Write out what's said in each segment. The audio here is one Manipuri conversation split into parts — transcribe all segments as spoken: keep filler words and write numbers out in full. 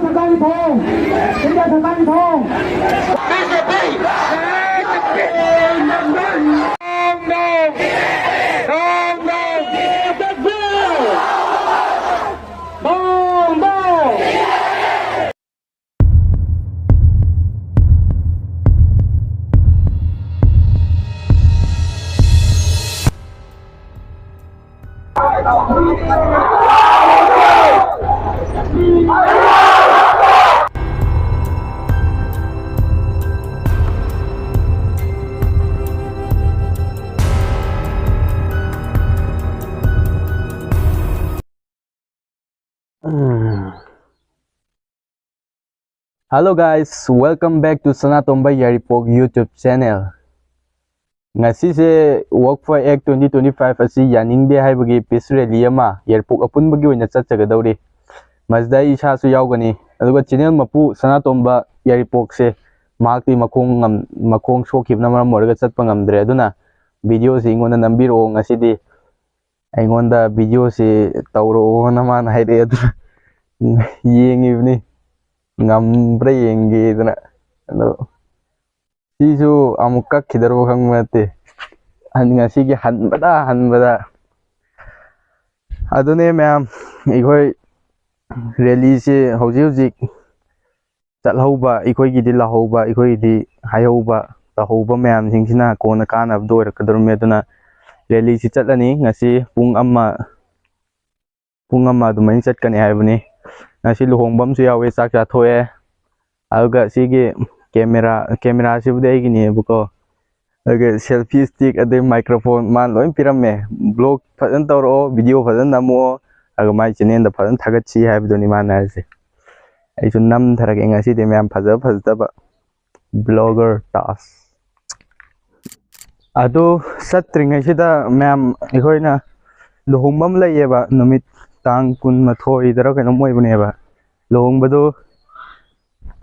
ꯁꯔꯀꯥꯔꯒꯤ ꯊꯧꯑꯣꯡ, ꯏꯟꯗꯤꯌꯥ ꯁꯔꯀꯥꯔꯒꯤ ꯊꯧꯑꯣꯡ꯫ Hello guys, welcome back to Sanatomba Yairipok YouTube channel. ꯉꯁꯤꯁꯦ Walk for Act twenty twenty-five ꯑꯁꯤ ꯌꯥꯅꯤꯡꯗꯦ ꯍꯥꯏꯕꯒꯤ peace rally ꯑꯃ ꯌꯥꯏꯔꯤꯄꯣꯛ ꯑꯄꯨꯟꯕꯒꯤ ꯑꯣꯏꯅ ꯆꯠꯆꯒꯗꯧꯔꯤ꯫ ꯃꯁꯤꯗ ꯑꯩ ꯏꯁꯥꯁꯨ ꯌꯥꯎꯒꯅꯤ꯫ ꯑꯗꯨꯒ channel ꯃꯄꯨ ꯁꯅꯥꯇꯣꯝꯕ ꯌꯥꯏꯔꯤꯄꯣꯛꯁꯦ, ꯃꯍꯥꯛꯇꯤ ꯃꯈꯣꯡ ꯉꯝ-, ꯃꯈꯣꯡ ꯁꯣꯛꯈꯤꯕꯅ ꯃꯔꯝ ꯑꯣꯏꯔꯒ ꯆꯠꯄ ꯉꯝꯗ꯭ꯔꯦ꯫ ꯑꯗꯨꯅ video ꯁꯤ ꯑꯩꯉꯣꯟꯗ ꯅꯝꯕꯤꯔꯛꯑꯣ꯫ ꯉꯁꯤꯗꯤ ꯑꯩꯉꯣꯟꯗ video ꯁꯤ ꯇꯧꯔꯛꯑꯣꯅ ꯃꯥꯅ ꯍꯥꯏꯔꯛꯑꯦ꯫ ꯑꯗꯨꯅ ꯌꯦꯡꯉꯤꯕꯅꯤ, ꯉꯝꯕ꯭ꯔꯥ ꯌꯦꯡꯒꯦꯗꯅ꯫ ꯑꯗꯣ ꯁꯤꯁꯨ ꯑꯃꯨꯛ ꯀꯛꯈꯤꯗꯧꯔꯕ ꯈꯪꯕ ꯅꯠꯇꯦ꯫ ꯍꯟ-, ꯉꯁꯤꯒꯤ ꯍꯟꯕꯗ ꯍꯟꯕꯗ꯫ ꯑꯗꯨꯅꯦ ꯃꯌꯥꯝ, ꯑꯩꯈꯣꯏ rally ꯁꯦ ꯍꯧꯖꯤꯛ ꯍꯧꯖꯤꯛ ꯆꯠꯍꯧꯕ, ꯑꯩꯈꯣꯏꯒꯤꯗꯤ ꯂꯥꯛꯍꯧꯕ, ꯑꯩꯈꯣꯏꯒꯤꯗꯤ ꯍꯥꯏꯍꯧꯕ, ꯇꯧꯍꯧꯕ ꯃꯌꯥꯝꯁꯤꯡꯁꯤꯅ ꯀꯣꯟꯅ ꯀꯥꯟꯅꯕꯗꯣ ꯑꯣꯏꯔꯛꯀꯗꯧꯔꯝꯃꯦ꯫ ꯑꯗꯨꯅ rally ꯁꯤ ꯆꯠꯂꯅꯤ ꯉꯁꯤ ꯄꯨꯡ ꯑꯃ, ꯄꯨꯡ ꯑꯃ ꯑꯗꯨꯃꯥꯏꯅ ꯆꯠꯀꯅꯤ ꯍꯥꯏꯕꯅꯤ꯫ ꯉꯁꯤ ꯂꯨꯍꯣꯡꯕ ꯑꯃꯁꯨ ꯌꯥꯎꯋꯦ, ꯆꯥꯛ ꯆꯥꯊꯣꯛꯑꯦ꯫ ꯑꯗꯨꯒ ꯁꯤꯒꯤ camera, camera ꯁꯤꯕꯨꯗꯤ ꯑꯩꯒꯤꯅꯦꯕꯀꯣ꯫ ꯑꯗꯨꯒ selfie stick, ꯑꯗꯩ microphone ꯃꯥꯅ ꯂꯣꯏ ꯄꯤꯔꯝꯃꯦ꯫ Vlog ꯐꯖꯅ ꯇꯧꯔꯛꯑꯣ, video ꯐꯖꯅ ꯅꯝꯃꯛꯑꯣ, ꯑꯗꯨꯒ ꯃꯥꯏ channel ꯗ ꯐꯖꯅ ꯊꯥꯒꯠꯁꯤ ꯍꯥꯏꯕꯗꯨꯅꯤ ꯃꯥꯅ ꯍꯥꯏꯔꯤꯁꯦ꯫ ꯑꯩꯁꯨ ꯅꯝꯊꯔꯒꯦ ꯉꯁꯤꯗꯤ ꯃꯌꯥꯝ, ꯐꯖ ꯐꯖꯗꯕ vlogger ꯇꯥꯖ꯫ ꯑꯗꯨ ꯆꯠꯇ꯭ꯔꯤꯉꯩꯁꯤꯗ ꯃꯌꯥꯝ, ꯑꯩꯈꯣꯏꯅ ꯂꯨꯍꯣꯡꯕ ꯑꯃ ꯂꯩꯌꯦꯕ, ꯅꯨꯃꯤꯠ ꯇꯥꯡ ꯀꯨꯟꯃꯥꯊꯣꯏꯗꯔ ꯀꯩꯅꯣꯝ ꯑꯣꯏꯕꯅꯦꯕ꯫ ꯂꯨꯍꯣꯡꯕꯗꯨ,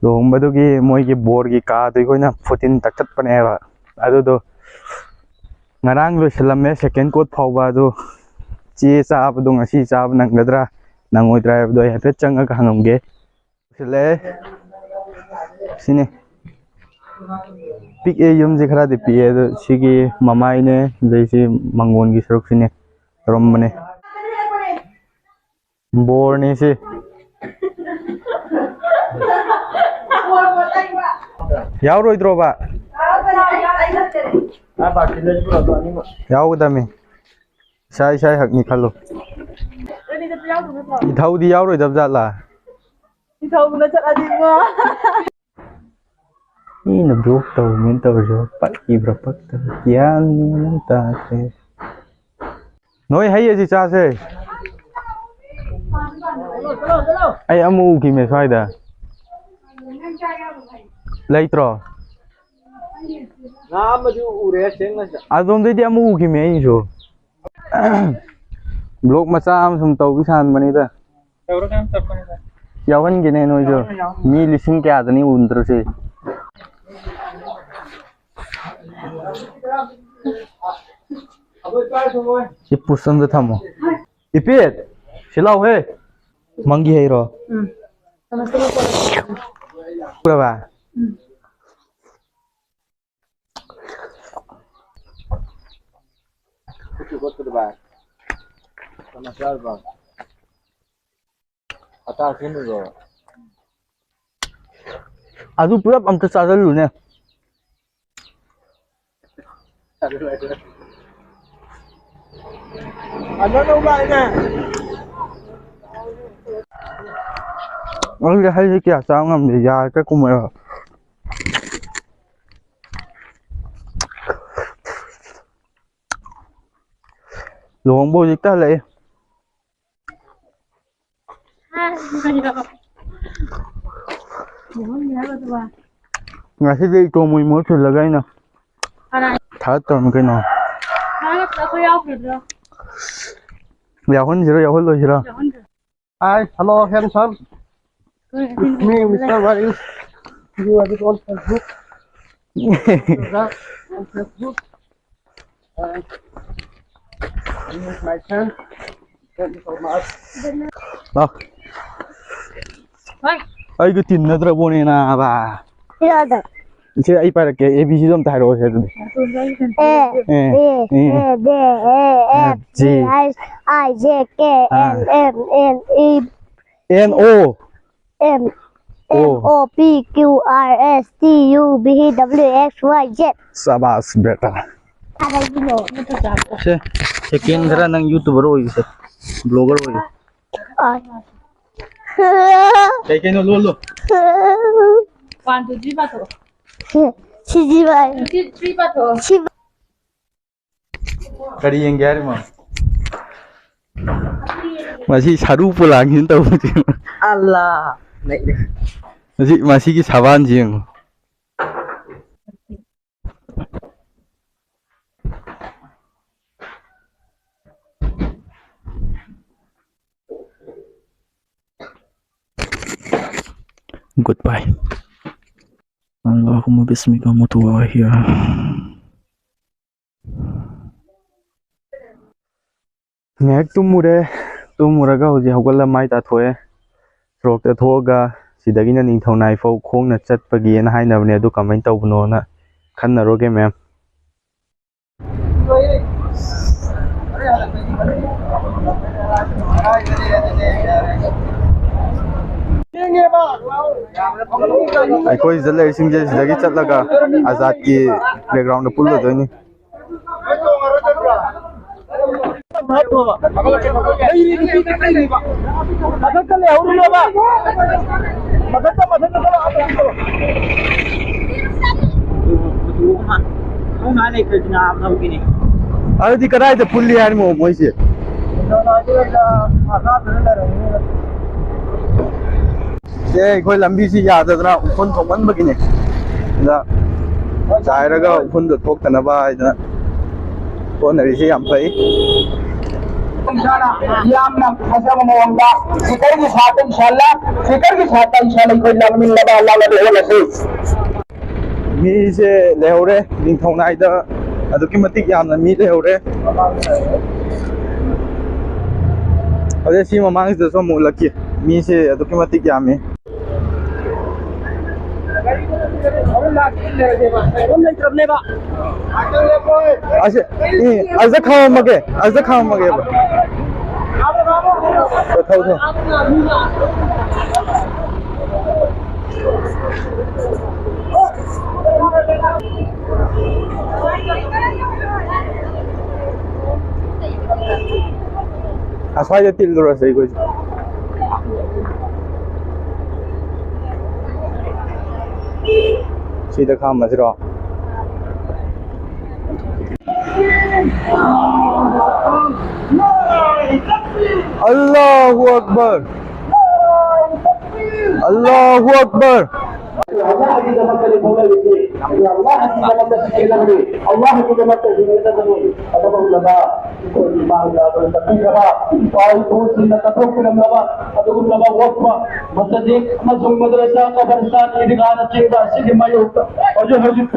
ꯂꯨꯍꯣꯡꯕꯗꯨꯒꯤ ꯃꯣꯏꯒꯤ ꯕꯣꯔꯒꯤ ꯀꯥꯗꯨ ꯑꯩꯈꯣꯏꯅ ꯐꯣꯇꯤꯟ ꯇꯛꯊꯠꯄꯅꯦꯕ꯫ ꯑꯗꯨꯗꯣ ꯉꯔꯥꯡ ꯂꯣꯏꯁꯤꯜꯂꯝꯃꯦ, second coat ꯐꯥꯎꯕ꯫ ꯑꯗꯨ ꯆꯦ ꯆꯥꯕꯗꯣ ꯉꯁꯤ ꯆꯥꯕ ꯅꯪꯒꯗ꯭ꯔꯥ ꯅꯪꯉꯣꯏꯗ꯭ꯔꯥ ꯍꯥꯏꯕꯗꯣ ꯑꯩ ꯍꯥꯏꯐꯦꯠ ꯆꯪꯉꯒ ꯍꯪꯉꯝꯒꯦ꯫ ꯁꯤꯜꯂꯛꯑꯦ꯫ ꯁꯤꯅꯤ꯫ ꯄꯤꯛꯑꯦ, ꯌꯨꯝꯁꯦ ꯈꯔꯗꯤ ꯄꯤꯛꯑꯦ, ꯑꯗꯣ ꯁꯤꯒꯤ ꯃꯃꯥꯏꯅꯦ, ꯑꯗꯩ ꯁꯤ ꯃꯪꯒꯣꯟꯒꯤ ꯁꯔꯨꯛꯁꯤꯅꯦ ꯇꯧꯔꯝꯕꯅꯦ꯫ ꯕꯣꯔꯅꯤ ꯁꯤ꯫ ꯌꯥꯎꯔꯣꯏꯗ꯭ꯔꯣꯕ? ꯌꯥꯎꯒꯗꯝꯃꯤ꯫ ꯏꯁꯥ ꯏꯁꯥ ꯍꯛꯅꯤ ꯈꯜꯂꯨ꯫ ꯏꯊꯧꯗꯤ ꯌꯥꯎꯔꯣꯏꯗꯕ ꯖꯥꯠꯂꯥ? ꯏꯊꯧꯗꯨꯅ ꯆꯠꯂꯗꯤ ꯏꯕꯨꯡꯉꯣ꯫ ꯃꯤꯅ ꯕ꯭ꯂꯣꯛ ꯇꯧꯔꯤꯅꯦꯅ ꯇꯧꯔꯤꯁꯤꯕꯨ ꯄꯛꯏꯕ꯭ꯔꯥ ꯄꯛꯇꯕ꯭ꯔꯥ ꯒ꯭ꯌꯥꯟ ꯃꯦꯟ ꯑꯃ ꯇꯥꯗ꯭ꯔꯦ꯫ ꯅꯣꯏ ꯍꯩ ꯑꯁꯤ ꯆꯥꯁꯦ꯫ ꯑꯩ ꯑꯃ ꯎꯈꯤꯃꯦ ꯁ꯭ꯋꯥꯏꯗ꯫ ꯂꯩꯇ꯭ꯔꯣ? ꯉꯥ ꯑꯃꯗꯤ ꯎꯔꯦ ꯊꯦꯡꯅ꯫ ꯑꯗꯣꯝꯗꯩꯗꯤ ꯑꯃ ꯎꯈꯤꯃꯦ ꯑꯩꯁꯨ꯫ ꯕ꯭ꯂꯣꯛ ꯃꯆꯥ ꯑꯃ ꯁꯨꯝ ꯇꯧꯕꯤ ꯁꯥꯟꯕꯅꯤꯗ꯫ ꯇꯧꯔꯒ ꯌꯥꯝ ꯇꯞꯄꯅꯤꯗ꯫ ꯌꯥꯎꯍꯟꯒꯦꯅꯦ ꯅꯣꯏꯁꯨ꯫ ꯌꯥꯎꯍꯟꯒꯦ, ꯌꯥꯎꯍꯟꯒꯦ꯫ ꯃꯤ ꯂꯤꯁꯤꯡ ꯀꯌꯥꯗꯅꯤ ꯎꯅꯗ꯭ꯔꯁꯤ꯫ ꯁꯤ ꯄꯨꯁ ꯑꯝꯗ ꯊꯝꯃꯣ꯫ ꯏꯄꯦꯠ, ꯁꯤ ꯂꯥꯎꯍꯦ꯫ ꯃꯪꯒꯤ ꯍꯩꯔꯣ? ꯎꯝ꯫ ꯎꯔꯕ? ꯎꯝ꯫ ꯑꯗꯨ ꯄꯨꯂꯞ ꯑꯝꯇ ꯆꯥꯖꯜꯂꯨꯅꯦ꯫ ꯑꯗꯨꯗꯤ ꯍꯩꯁꯦ ꯀꯌꯥ ꯆꯥꯕ ꯉꯝꯗꯦ, ꯌꯥ ꯍꯦꯛꯇ ꯀꯨꯝꯃꯛꯑꯦꯕ꯫ ꯂꯨꯍꯣꯡꯕ ꯍꯧꯖꯤꯛꯇ ꯍꯜꯂꯛꯏ꯫ ꯉꯁꯤꯗꯤ ꯏꯇꯣꯝ ꯃꯣꯏ ꯃꯍꯨꯠ ꯁꯤꯜꯂꯒ ꯑꯩꯅ ꯊꯥꯒꯠꯇꯧꯔꯝꯃꯤ ꯀꯩꯅꯣ꯫ ꯌꯥꯎꯍꯟꯁꯤꯔꯣ, ꯌꯥꯎꯍꯜꯂꯣꯏꯁꯤꯔꯣ? Hi, hello, handsome. It's me, Mister Waris. You are on Facebook. On Facebook. And this is my friend. Thank you so much. ꯂꯥꯎ꯫ ꯍꯣꯏ꯫ ꯑꯩꯒ ꯇꯤꯟꯅꯗ꯭ꯔꯕꯣꯅꯦ ꯅꯥꯕ꯫ ꯁꯤꯔꯣꯗ꯫ ꯏꯆꯦ, ꯑꯩ ꯄꯥꯏꯔꯛꯀꯦ, ꯑꯦ ꯕꯤ ꯁꯤꯗꯣ ꯑꯝꯇ ꯍꯥꯏꯔꯛꯑꯣꯁꯦ ꯑꯗꯨꯗꯤ꯫ ꯑꯦ, ꯑꯦ, B, A, C, D, A, F, G, G, H, I, J, K, ꯑꯥ꯫ L, M, N, E, N, O. M, O. M, O, P, Q, R, S, T, U, V, W, X, Y, Z. ꯁꯕꯥꯁ, ꯕꯦꯇꯥ꯫ ꯀꯗꯥꯏꯒꯤꯅꯣ? ꯁꯦ, ꯁꯦꯀꯦꯟ ꯈꯔ ꯅꯪ ꯌꯨꯇꯨꯕꯔ ꯑꯣꯏꯒꯦꯁꯦ, ꯕ꯭ꯂꯣꯒꯔ ꯑꯣꯏꯒꯦ꯫ ꯑꯥ꯫ ꯀꯩ ꯀꯩꯅꯣ ꯂꯣꯜꯂꯣ? One, two, three ꯄꯥꯊꯣꯛꯑꯣ꯫ ꯁꯤ, ꯁꯤꯖꯤ ꯚꯥꯏ꯫ Two, three ꯄꯥꯊꯣꯛꯑꯣ꯫ ꯁꯤ ꯀꯔꯤ ꯌꯦꯡꯒꯦ ꯍꯥꯏꯔꯤꯃꯣ? ꯃꯁꯤ ꯁꯔꯨ ꯄꯣꯂꯥꯡꯁꯤꯅ ꯇꯧꯕꯁꯦ꯫ ꯑꯜꯂꯥ! ꯅꯩꯔꯦ꯫ ꯃꯁꯤ, ꯃꯁꯤꯒꯤ ꯁꯕꯥꯟꯁꯤ ꯌꯦꯡꯉꯨ꯫ Goodbye. Allahumma bismika mutu wa ahya. ꯉꯥꯏꯍꯥꯛ ꯇꯨꯝꯃꯨꯔꯦ꯫ ꯇꯨꯝꯃꯨꯔꯒ ꯍꯧꯖꯤꯛ ꯍꯧꯒꯠꯂ ꯃꯥꯏ ꯇꯥꯊꯣꯛꯑꯦ꯫ ꯁꯣꯔꯣꯛꯇ ꯊꯣꯛꯑꯒ ꯁꯤꯗꯒꯤꯅ ꯅꯤꯡꯊꯧ ꯅꯥꯏꯐꯥꯎ ꯈꯣꯡꯅ ꯆꯠꯄꯒꯤꯅ ꯍꯥꯏꯅꯕꯅꯦ, ꯑꯗꯨ ꯀꯃꯥꯏꯅ ꯇꯧꯕꯅꯣꯅ ꯈꯟꯅꯔꯨꯒꯦ, ꯃꯦꯝ꯫ ꯑꯩꯈꯣꯏ ꯁꯤꯗ ꯂꯩꯔꯤꯁꯤꯡꯁꯦ ꯁꯤꯗꯒꯤ ꯆꯠꯂꯒ ꯑꯖꯥꯠꯀꯤ playground ꯗ ꯄꯨꯜꯂꯨꯗꯣꯏꯅꯤ꯫ ꯃꯊꯛꯇ ꯂꯩꯍꯧꯔꯤꯅꯦꯕ꯫ ꯃꯊꯛꯇ, ꯃꯊꯛꯇ ꯆꯠꯂꯣ꯫ ꯑꯗꯨꯗꯤ ꯀꯗꯥꯏꯗ ꯄꯨꯜꯂꯤ ꯍꯥꯏꯔꯤꯃꯣ ꯃꯣꯏꯁꯦ? ꯑꯦ, ꯑꯩꯈꯣꯏ ꯂꯝꯕꯤꯁꯤ ꯌꯥꯗꯗꯅ ꯎꯐꯨꯟ ꯊꯣꯛꯃꯟꯕꯒꯤꯅꯦ꯫ ꯑꯗ ꯆꯥꯏꯔꯒ ꯎꯐꯨꯟꯗꯣ ꯊꯣꯛꯇꯅꯕ ꯍꯥꯏꯗꯅ ꯍꯣꯠꯅꯔꯤꯁꯦ ꯌꯥꯝ ꯐꯩ꯫ ꯌꯥꯝꯅ ꯐꯖꯕ ꯃꯑꯣꯡꯗ ꯁꯤꯀꯔꯒꯤ ꯁꯥꯠꯇ ꯏꯟꯁꯥꯜꯂꯥ, ꯁꯤꯀꯔꯒꯤ ꯁꯥꯠꯇ ꯏꯟꯁꯥꯜꯂꯥ ꯑꯩꯈꯣꯏ ꯂꯥꯡꯃꯤꯟꯅꯕ ꯂꯥꯡꯅꯕ ꯍꯣꯠꯅꯁꯤ꯫ ꯃꯤꯁꯦ ꯂꯩꯍꯧꯔꯦ, ꯅꯤꯡꯊꯧꯅꯥꯏꯗ ꯑꯗꯨꯛꯀꯤ ꯃꯇꯤꯛ ꯌꯥꯝꯅ ꯃꯤ ꯂꯩꯍꯧꯔꯦ꯫ ꯑꯗꯩ ꯁꯤ ꯃꯃꯥꯡꯁꯤꯗꯁꯨ ꯑꯃꯨꯛ ꯎꯠꯂꯛꯀꯦ, ꯃꯤꯁꯦ ꯑꯗꯨꯛꯀꯤ ꯃꯇꯤꯛ ꯌꯥꯝꯃꯤ꯫ ꯑꯁꯤ, ꯏ, ꯑꯁꯤꯗ ꯈꯥꯝꯃꯝꯃꯒꯦ, ꯑꯁꯤꯗ ꯈꯥꯝꯃꯝꯃꯒꯦꯕ꯫ ꯊꯧ, ꯊꯧ꯫ ꯑꯁ꯭ꯋꯥꯏꯗ ꯇꯤꯜꯂꯨꯔꯁꯦ ꯑꯩꯈꯣꯏꯁꯨ꯫ ꯁꯤꯗ ꯈꯥꯝꯃꯁꯤꯔꯣ? ꯑꯜꯂꯥꯍꯨ ꯑꯛꯕꯔ! ꯑꯜꯂꯥꯍꯨ ꯑꯛꯕꯔ! ꯑꯜꯂꯥꯍꯒꯤꯗꯃꯛꯇꯅꯤ ꯊꯣꯛꯂꯛꯏꯁꯤ꯫ ꯑꯜꯂꯥꯍꯒꯤꯗꯃꯛꯇ ꯆꯦꯜꯂꯕꯅꯤ꯫ ꯑꯜꯂꯥꯍꯒꯤꯗꯃꯛꯇ ꯍꯤꯡꯒꯗꯕꯅꯤ꯫ ꯑꯗꯨꯒ ꯎꯂꯃꯥ ꯑꯩꯈꯣꯏꯒꯤ ꯃꯥꯡꯗ ꯑꯗꯨ ꯆꯠꯄꯤꯈ꯭ꯔꯕ ꯏꯄꯥ ꯏꯄꯨꯁꯤꯡꯅ ꯀꯠꯊꯣꯛꯄꯤꯔꯝꯂꯕ ꯑꯗꯨꯒꯨꯝꯂꯕ ꯑꯣꯛꯄ ꯃꯁꯖꯤꯗ ꯑꯃꯁꯨꯡ ꯃꯗ꯭ꯔꯁꯥ, ꯀꯕꯔꯁꯇꯥꯟ, ꯏꯗꯤꯒꯥꯅꯆꯤꯡꯕ ꯑꯁꯤꯒꯤ ꯃꯥꯌꯣꯛꯇ ꯍꯧꯖꯤꯛ ꯍꯧꯖꯤꯛ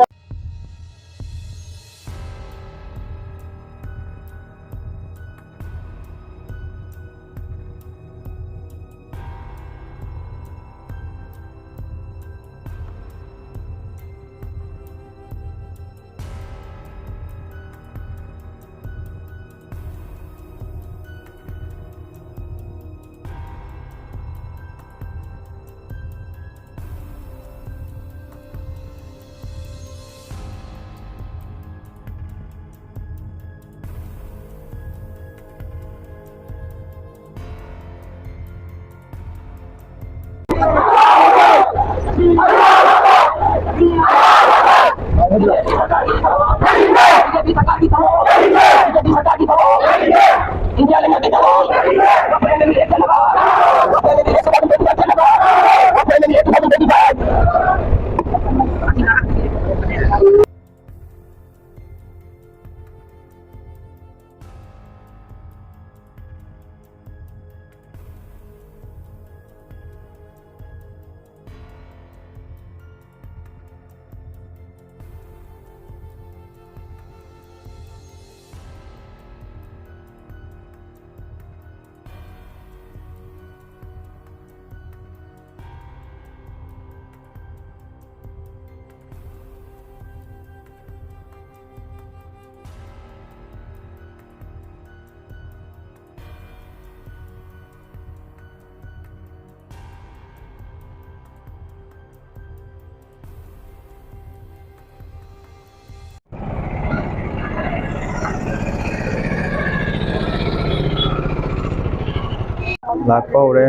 ꯂꯥꯛꯄ ꯍꯧꯔꯦ,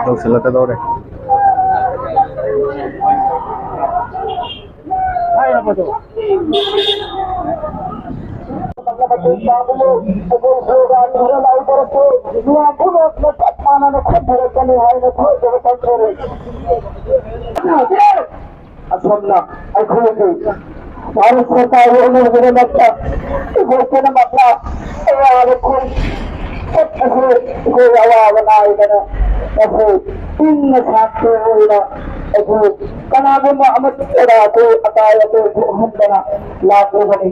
ꯌꯧꯁꯤꯜꯂꯛꯀꯗꯧꯔꯦ꯫ ꯑꯁꯣꯝꯅ ꯑꯩꯈꯣꯏꯒꯤ ꯚꯥꯔꯠ ꯁꯔꯀꯥꯔꯒꯤ ꯑꯅꯧꯕ ꯂꯩꯕꯥꯛꯇ ꯑꯩꯈꯣꯏ ꯄꯨꯝꯅꯃꯛꯅ ꯑꯋꯥꯕ ꯈꯣꯡ ꯆꯠꯄꯁꯦ ꯑꯩꯈꯣꯏ ꯑꯋꯥꯕ ꯅꯥꯏꯗꯅ ꯉꯁꯤ ꯏꯪꯅ ꯁꯥꯟꯇꯤ ꯑꯣꯏꯅ ꯑꯩꯈꯣꯏ ꯀꯅꯥꯒꯨꯝꯕ ꯑꯃꯠꯇꯗ ꯑꯩꯈꯣꯏ ꯑꯀꯥꯏ ꯑꯇꯣꯏ ꯊꯣꯛꯍꯟꯗꯅ ꯂꯥꯛꯂꯤꯕꯅꯤ꯫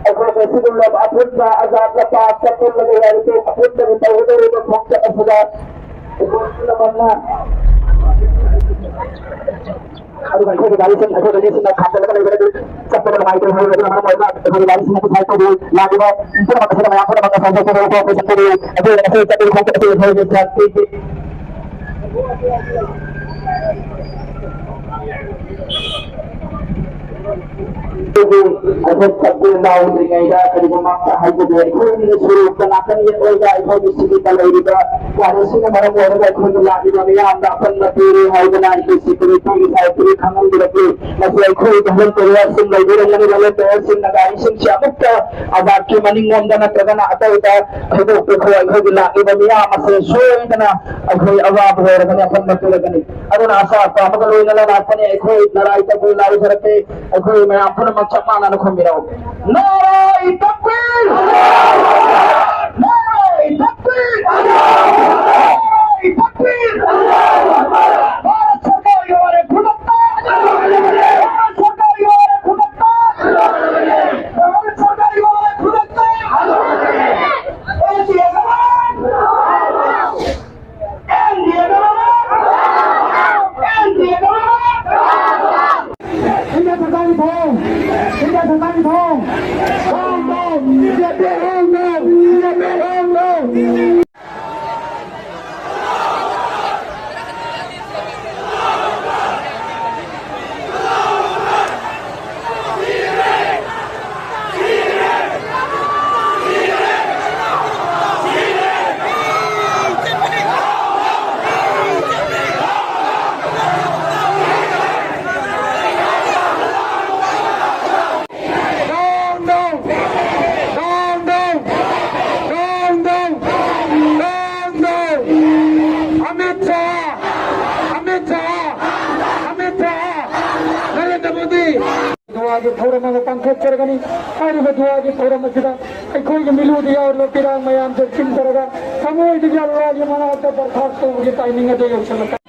ꯑꯩꯈꯣꯏ ꯉꯁꯤꯒꯨꯝꯂꯕ ꯑꯄꯨꯟꯕ ꯑꯖꯥꯠ ꯂꯄꯥ ꯆꯠꯊꯣꯛꯂꯒ ꯌꯥꯔꯤꯕ ꯑꯄꯨꯟꯕꯒꯤ ꯇꯧꯒꯗꯧꯔꯤꯕ ꯈꯣꯡꯆꯠ ꯑꯁꯤꯗ ꯑꯩꯈꯣꯏ ꯄꯨꯝꯅꯃꯛꯅ ꯑꯗꯨꯒ ꯑꯩꯈꯣꯏꯒꯤ ꯒꯥꯔꯤꯁꯤꯡ, ꯑꯩꯈꯣꯏ ꯒꯥꯔꯤꯁꯤꯡꯅ ꯈꯥꯝꯖꯤꯜꯂꯒ ꯂꯩꯕꯅ ꯑꯗꯨ ꯆꯠꯄꯗ ꯅꯨꯡꯉꯥꯏꯇꯦ ꯍꯥꯏꯕ, ꯑꯗꯨꯅ ꯃꯔꯝ ꯑꯣꯏꯔꯒ ꯑꯩꯈꯣꯏꯒꯤ ꯒꯥꯔꯤꯁꯤꯡ ꯑꯗꯨ ꯁꯥꯏꯠ ꯇꯧꯕꯤꯌꯨ꯫ ꯂꯥꯛꯂꯤꯕ ꯄꯨꯝꯅꯃꯛ ꯑꯁꯤꯗ ꯃꯌꯥꯝ ꯄꯨꯝꯅꯃꯛꯅ ꯁꯥꯏꯠ ꯇꯧꯕꯤꯌꯨ꯫ ꯑꯩꯈꯣꯏ ꯉꯁꯤ ꯆꯠꯄꯒꯤ ꯈꯣꯡꯆꯠ ꯑꯁꯤ ꯑꯩꯈꯣꯏꯒꯤ ꯁꯥꯟꯇꯤꯒꯤ ꯑꯩꯈꯣꯏ ꯆꯠꯄ ꯂꯥꯎꯗ꯭ꯔꯤꯉꯩꯗ ꯀꯔꯤꯒꯨꯝꯕ ꯑꯝꯇ ꯍꯥꯏꯖꯒꯦ꯫ ꯑꯩꯈꯣꯏꯒꯤ ꯁꯣꯔꯣꯛꯇ ꯅꯥꯀꯟ ꯌꯦꯠ ꯑꯣꯏꯗ ꯑꯩꯈꯣꯏꯒꯤ ꯁꯤꯒꯤ ꯂꯩꯔꯤꯕ ꯒꯥꯔꯤꯁꯤꯡꯅ ꯃꯔꯝ ꯑꯣꯏꯔꯒ ꯑꯩꯈꯣꯏꯒꯤ ꯂꯥꯛꯂꯤꯕ ꯃꯤꯌꯥꯝꯗ ꯑꯄꯟꯕ ꯄꯤꯔꯦ ꯍꯥꯏꯗꯅ ꯑꯩꯈꯣꯏ ꯁꯦꯀ꯭ꯌꯨꯔꯤꯇꯤꯒꯤ ꯁꯥꯏꯠꯇꯒꯤ ꯈꯪꯍꯟꯕꯤꯔꯛꯂꯤ꯫ ꯃꯁꯤ ꯑꯩꯈꯣꯏ ꯚꯣꯂꯨꯟꯇꯤꯌꯔꯁꯤꯡ ꯂꯩꯕꯤꯔꯝꯒꯅꯤ꯫ ꯚꯣꯂꯨꯟꯇꯤꯌꯔꯁꯤꯡꯅ ꯒꯥꯔꯤꯁꯤꯡꯁꯤ ꯑꯃꯨꯛꯇ ꯑꯖꯥꯠꯀꯤ ꯃꯅꯤꯡꯂꯣꯝꯗ ꯅꯠꯇ꯭ꯔꯒꯅ ꯑꯇꯩꯗ ꯊꯩꯗꯣꯛꯄꯤꯈꯣ꯫ ꯑꯩꯈꯣꯏꯒꯤ ꯂꯥꯛꯂꯤꯕ ꯃꯤꯌꯥꯝ ꯑꯁꯤ ꯁꯣꯏꯗꯅ ꯑꯩꯈꯣꯏ ꯑꯋꯥꯕ ꯑꯣꯏꯔꯒꯅꯤ, ꯑꯄꯟꯕ ꯄꯤꯔꯒꯅꯤ꯫ ꯑꯗꯨꯅ ꯑꯆꯥ ꯑꯄꯥ ꯑꯃꯒ ꯂꯣꯏꯅꯅ ꯂꯥꯛꯄꯅꯤ꯫ ꯑꯩꯈꯣꯏ ꯅꯔꯥꯏ ꯇꯧꯕꯤ ꯂꯥꯎꯖꯔꯛꯀꯦ꯫ ꯑꯩꯈꯣꯏ ꯃꯌꯥꯝ ꯄꯨꯝꯅꯃꯛ ꯆꯞ ꯃꯥꯟꯅꯅ ꯈꯨꯝꯕꯤꯔꯛꯎ꯫ ꯅꯥꯔꯥꯏ ꯇꯛꯕꯤꯔ! ꯅꯥꯔꯥꯏ ꯇꯛꯕꯤꯔ! ꯅꯥꯔꯥꯏ ꯇꯛꯕꯤꯔ! ꯚꯥꯔꯠ ꯁꯔꯀꯥꯔꯒꯤ ꯋꯥꯔꯦꯞ ꯈꯨꯗꯛꯇ! ꯚꯥꯔꯠ ꯁꯔꯀꯥꯔꯒꯤ ꯋꯥꯔꯦꯞ ꯈꯨꯗꯛꯇ! ꯚꯥꯔꯠ ꯁꯔꯀꯥꯔꯒꯤ ꯋꯥꯔꯦꯞ ꯈꯨꯗꯛꯇ! ꯑꯦꯟ ꯗꯤ ꯑꯦ ꯒꯚꯔꯟꯃꯦꯟꯠ! ꯏꯟꯗꯤꯌꯥ ꯁꯔꯀꯥꯔꯒꯤ ꯊꯧ! ꯏꯟꯗꯤꯌꯥ ꯁꯔꯀꯥꯔꯒꯤ ꯊꯧ! ꯍꯣꯡ ꯗꯣ! ꯕꯤ ꯖꯦ ꯄꯤ ꯍꯣꯡ ꯗꯣ! ꯕꯤ ꯖꯦ ꯄꯤ ꯍꯣꯡ ꯗꯣ! ꯗꯨꯑꯥꯒꯤ ꯊꯧꯔꯝ ꯑꯃ ꯄꯥꯡꯊꯣꯛꯆꯔꯒꯅꯤ꯫ ꯍꯥꯏꯔꯤꯕ ꯗꯨꯑꯥꯒꯤ ꯊꯧꯔꯝ ꯑꯁꯤꯗ ꯑꯩꯈꯣꯏꯒꯤ ꯃꯤꯂꯨꯗ ꯌꯥꯎꯔꯤꯕ ꯄꯤꯔꯥꯡ ꯃꯌꯥꯝꯁꯦ ꯆꯤꯟꯊꯔꯒ ꯊꯃꯣꯏꯗꯒꯤ ꯑꯜꯂꯥꯍꯒꯤ ꯃꯅꯥꯛꯇ ꯗꯔꯈꯥꯁ ꯇꯧꯕꯒꯤ ꯇꯥꯏꯃꯤꯡ ꯑꯗꯨ ꯌꯧꯁꯤꯜꯂꯛꯀꯅꯤ꯫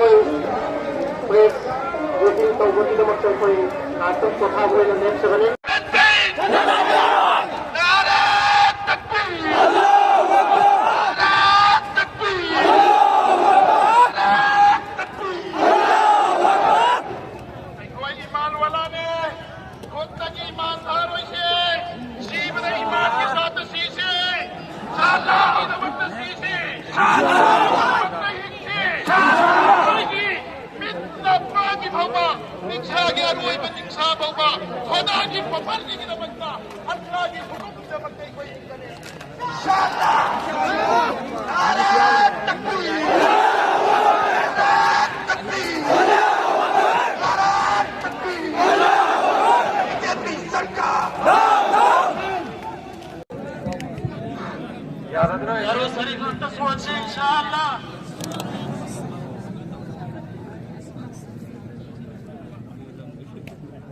ꯑꯩꯈꯣꯏ ꯄ꯭ꯔꯦꯁ ꯕ꯭ꯔꯤꯐꯤꯡ ꯇꯧꯕꯒꯤꯗꯃꯛꯇ ꯑꯩꯈꯣꯏ ꯉꯥꯏꯍꯥꯛꯇꯪ ꯄꯣꯊꯥꯕ ꯑꯣꯏꯅ ꯂꯦꯞꯆꯒꯅꯤ꯫ ꯑꯩꯈꯣꯏ ꯏꯃꯥꯟ ꯋꯥꯂꯥꯅꯦ꯫ ꯈꯨꯠꯇꯒꯤ ꯏꯃꯥꯟ ꯊꯥꯔꯣꯏꯁꯦ꯫ ꯁꯤꯕꯗ ꯏꯃꯥꯟꯒꯤ ꯁꯥꯠꯇ ꯁꯤꯁꯦ꯫ ꯁꯥꯟꯅꯕꯒꯤꯗꯃꯛꯇ ꯁꯤꯁꯦ꯫ ꯁꯥꯟꯅꯕꯒꯤꯗꯃꯛꯇ ꯍꯤꯡꯁꯦ꯫ ꯑꯩꯈꯣꯏꯒꯤ ꯃꯤꯠ ꯅꯥ ꯄꯥꯡꯒꯤ ꯐꯥꯎꯕ, ꯅꯤꯡꯁꯥꯒꯤ ꯑꯔꯣꯏꯕ ꯅꯤꯡꯁꯥ ꯐꯥꯎꯕ, ꯈꯣꯗꯥꯒꯤ ꯋꯥꯐꯝꯁꯤꯒꯤꯗꯃꯛꯇ, ꯑꯜꯂꯥꯒꯤ ꯍꯨꯀꯨꯝꯒꯤꯗꯃꯛꯇ ꯑꯩꯈꯣꯏ ꯍꯤꯡꯒꯅꯤ꯫ ꯌꯥꯔꯣ, ꯁꯔꯤꯐ ꯑꯝꯇ ꯁꯣꯟꯁꯤ, ꯏꯟꯁꯥ ꯑꯜꯂꯥ꯫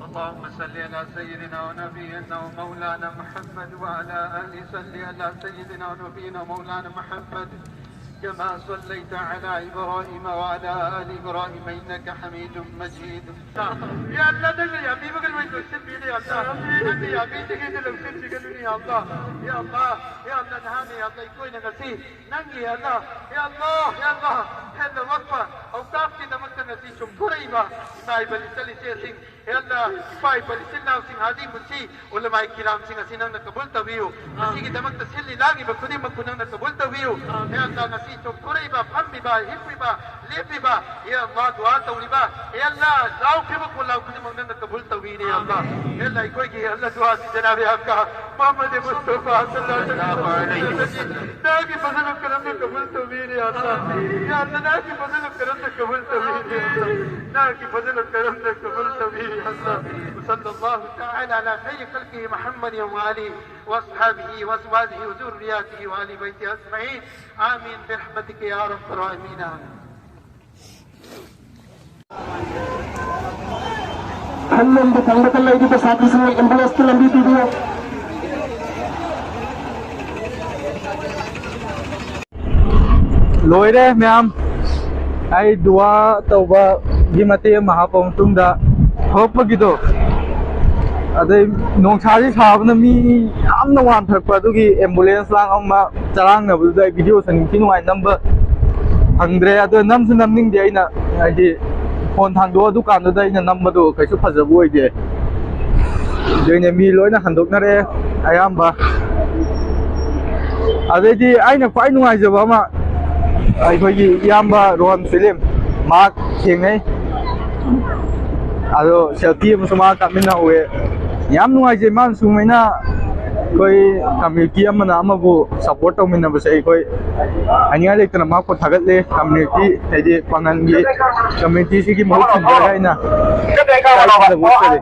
اللهم صل على سيدنا ونبينا ومولانا محمد وعلى آل صل على سيدنا ونبينا ومولانا محمد كما صليت على إبراهيم وعلى آل إبراهيم إنك حميد مجيد. ꯌꯥ ꯑꯜꯂꯥ, ꯅꯪꯅ ꯌꯥꯕꯤꯕꯒ ꯂꯣꯏ ꯂꯣꯏꯁꯤꯟꯕꯤꯔꯦ, ꯌꯥ ꯑꯜꯂꯥ. ꯅꯪꯅ ꯌꯥꯕꯤꯗ꯭ꯔꯤꯉꯩꯗ ꯂꯣꯏꯁꯤꯟꯕꯤꯒꯅꯨꯅꯦ, ꯌꯥ ꯑꯜꯂꯥ. ꯌꯥ ꯑꯜꯂꯥ, ꯌꯥ ꯑꯜꯂꯥ, ꯅꯍꯥꯟꯅ, ꯌꯥ ꯑꯜꯂꯥ, ꯑꯩꯈꯣꯏꯅ ꯉꯁꯤ ꯅꯪꯒꯤ, ꯌꯥ ꯑꯜꯂꯥ, ꯌꯥ ꯑꯜꯂꯥ, ꯌꯥ ꯑꯜꯂꯥ, ꯍꯦꯟꯅꯃꯛꯄ ꯑꯧꯀꯥꯐꯀꯤꯗꯃꯛꯇ ꯉꯁꯤ ꯆꯨꯝꯊꯣꯔꯛꯏꯕ ꯏꯃꯥ ꯏꯕꯦꯜ ꯏꯆꯜ ꯏꯆꯦꯁꯤꯡ, ꯑꯦ ꯑꯜꯂꯥ, ꯏꯄꯥ ꯏꯄꯥ ꯏꯆꯤꯟ ꯏꯅꯥꯎꯁꯤꯡ, ꯍꯥꯖꯤ ꯃꯨꯁꯤ, ꯎꯂꯃꯥꯏ ꯀꯤꯔꯥꯝꯁꯤꯡ ꯑꯁꯤ ꯅꯪꯅ ꯀꯕꯨꯜ ꯇꯧꯕꯤꯌꯨ꯫ ꯃꯁꯤꯒꯤꯗꯃꯛꯇ ꯁꯤꯜꯂꯤ ꯂꯥꯡꯂꯤꯕ ꯈꯨꯗꯤꯡꯃꯛꯄꯨ ꯅꯪꯅ ꯀꯕꯨꯜ ꯇꯧꯕꯤꯌꯨ꯫ ꯑꯦ ꯑꯜꯂꯥ, ꯉꯁꯤ ꯆꯣꯡꯊꯣꯔꯛꯏꯕ, ꯐꯝꯃꯤꯕ, ꯍꯤꯞꯄꯤꯕ, ꯂꯦꯞꯄꯤꯕ, ꯑꯦ ꯑꯜꯂꯥ, ꯗꯨꯑꯥ ꯇꯧꯔꯤꯕ, ꯑꯦ ꯑꯜꯂꯥ, ꯂꯥꯎꯈꯤꯕ ꯈꯣꯜꯂꯥꯎ ꯈꯨꯗꯤꯡꯃꯛ ꯅꯪꯅ ꯀꯕꯨꯜ ꯇꯧꯕꯤꯔꯦ, ꯑꯦ ꯑꯜꯂꯥ꯫ ꯑꯦ ꯑꯜꯂꯥ, ꯑꯩꯈꯣꯏꯒꯤ, ꯑꯦ ꯑꯜꯂꯥ, ꯗꯨꯑꯥꯁꯤ ꯖꯅꯥꯕꯦ ꯑꯀꯥ ꯃꯨꯍꯝꯃꯗ ꯃꯨꯁꯇꯐꯥ ꯁꯜꯂꯜꯂꯥꯍꯨ ꯑꯂꯩꯍꯤ ꯋꯁꯜꯂꯝ ꯅꯪꯒꯤ ꯐꯖꯅ ꯀꯔꯝꯅ ꯀꯕꯨꯜ ꯇꯧꯕꯤꯔꯦ, ꯑꯜꯂꯥ꯫ ꯌꯥ ꯑꯜꯂꯥ, ꯅꯪꯒꯤ ꯐꯖꯅ ꯀꯔꯝꯅ ꯀꯕꯨꯜ ꯇꯧꯕꯤꯔꯦ, ꯑꯜꯂꯥ꯫ ꯅꯪꯒꯤ ꯐꯖꯅ ꯀꯔꯝꯅ ꯀꯕꯨꯜ ꯇꯧꯕꯤꯔꯦ, ꯑꯜꯂꯥ꯫ وصلى الله تعالى على خير خلقه محمد وآله وأصحابه وأزواجه وذرياته وآل بيته أجمعين. آمين برحمتك يا أرحم الراحمين. ꯈꯜꯂꯣꯝꯗ ꯊꯪꯕꯗ ꯂꯩꯔꯤꯕ ꯁꯥꯇ꯭ꯔꯁꯤꯡꯅ ꯑꯦꯝꯕꯨꯂꯦꯟꯁꯇ ꯂꯝꯕꯤ ꯄꯤꯕꯤꯌꯨ꯫ ꯂꯣꯏꯔꯦ ꯃꯌꯥꯝ, ꯑꯩ ꯗꯨꯋꯥ ꯇꯧꯕꯒꯤ ꯃꯇꯦꯛ ꯑꯃ ꯍꯥꯞꯄ ꯃꯇꯨꯡꯗ ꯊꯣꯛꯂꯛꯄꯒꯤꯗꯣ, ꯑꯗꯩ ꯅꯣꯡꯁꯥꯁꯤ ꯁꯥꯕꯅ ꯃꯤ ꯌꯥꯝꯅ ꯋꯥꯟꯊꯔꯛꯄ, ꯑꯗꯨꯒꯤ ꯑꯦꯝꯕꯨꯂꯦꯟꯁ ꯂꯥꯡ ꯑꯃ ꯆꯔꯥꯡꯅꯕꯗꯨꯗ ꯑꯩ ꯚꯤꯗꯤꯑꯣꯁꯦ ꯅꯤꯡꯊꯤ ꯅꯨꯡꯉꯥꯏ ꯅꯝꯕ ꯐꯪꯗ꯭ꯔꯦ꯫ ꯑꯗꯣ ꯅꯝꯁꯨ ꯅꯝꯅꯤꯡꯗꯦ ꯑꯩꯅ, ꯍꯥꯏꯗꯤ ꯐꯣꯟ ꯊꯥꯡꯗꯣꯛꯑ ꯗꯨꯀꯥꯟꯗꯨꯗ ꯑꯩꯅ ꯅꯝꯕꯗꯣ ꯀꯩꯁꯨ ꯐꯖꯕ ꯑꯣꯏꯗꯦ꯫ ꯑꯗꯨꯏꯅꯦ ꯃꯤ ꯂꯣꯏꯅ ꯍꯟꯗꯣꯛꯅꯔꯦ ꯑꯌꯥꯝꯕ꯫ ꯑꯗꯩꯗꯤ ꯑꯩꯅ ꯈ꯭ꯋꯥꯏ ꯅꯨꯡꯉꯥꯏꯖꯕ ꯑꯃ, ꯑꯩꯈꯣꯏꯒꯤ ꯏꯌꯥꯝꯕ ꯔꯣꯍꯟ ꯐꯤꯂꯝ, ꯃꯍꯥꯛ ꯊꯦꯡꯅꯩ꯫ ꯑꯗꯣ ꯁꯦꯜꯐꯤ ꯑꯃꯁꯨ ꯃꯥ ꯀꯥꯞꯃꯤꯟꯅꯍꯧꯋꯦ꯫ ꯌꯥꯝ ꯅꯨꯡꯉꯥꯏꯖꯩ, ꯃꯥꯅ ꯁꯨꯃꯥꯏꯅ ꯑꯩꯈꯣꯏ ꯀꯝꯃ꯭ꯌꯨꯅꯤꯇꯤ ꯑꯃꯅ ꯑꯃꯕꯨ ꯁꯞꯄꯣꯔꯠ ꯇꯧꯃꯤꯟꯅꯕꯁꯦ꯫ ꯑꯩꯈꯣꯏ ꯍꯥꯏꯅꯤꯡꯉꯥꯏ ꯂꯩꯇꯅ ꯃꯥꯕꯨ ꯊꯥꯒꯠꯂꯦ꯫ ꯀꯝꯃ꯭ꯌꯨꯅꯤꯇꯤ, ꯍꯥꯏꯗꯤ ꯄꯥꯡꯒꯜꯒꯤ ꯀꯝꯃ꯭ꯌꯨꯅꯤꯇꯤꯁꯤꯒꯤ ꯃꯍꯨꯠ ꯁꯤꯟꯖꯔꯒ ꯑꯩꯅ ꯏꯀꯥꯏ ꯈꯨꯝꯅꯕ ꯎꯠꯆꯔꯤ꯫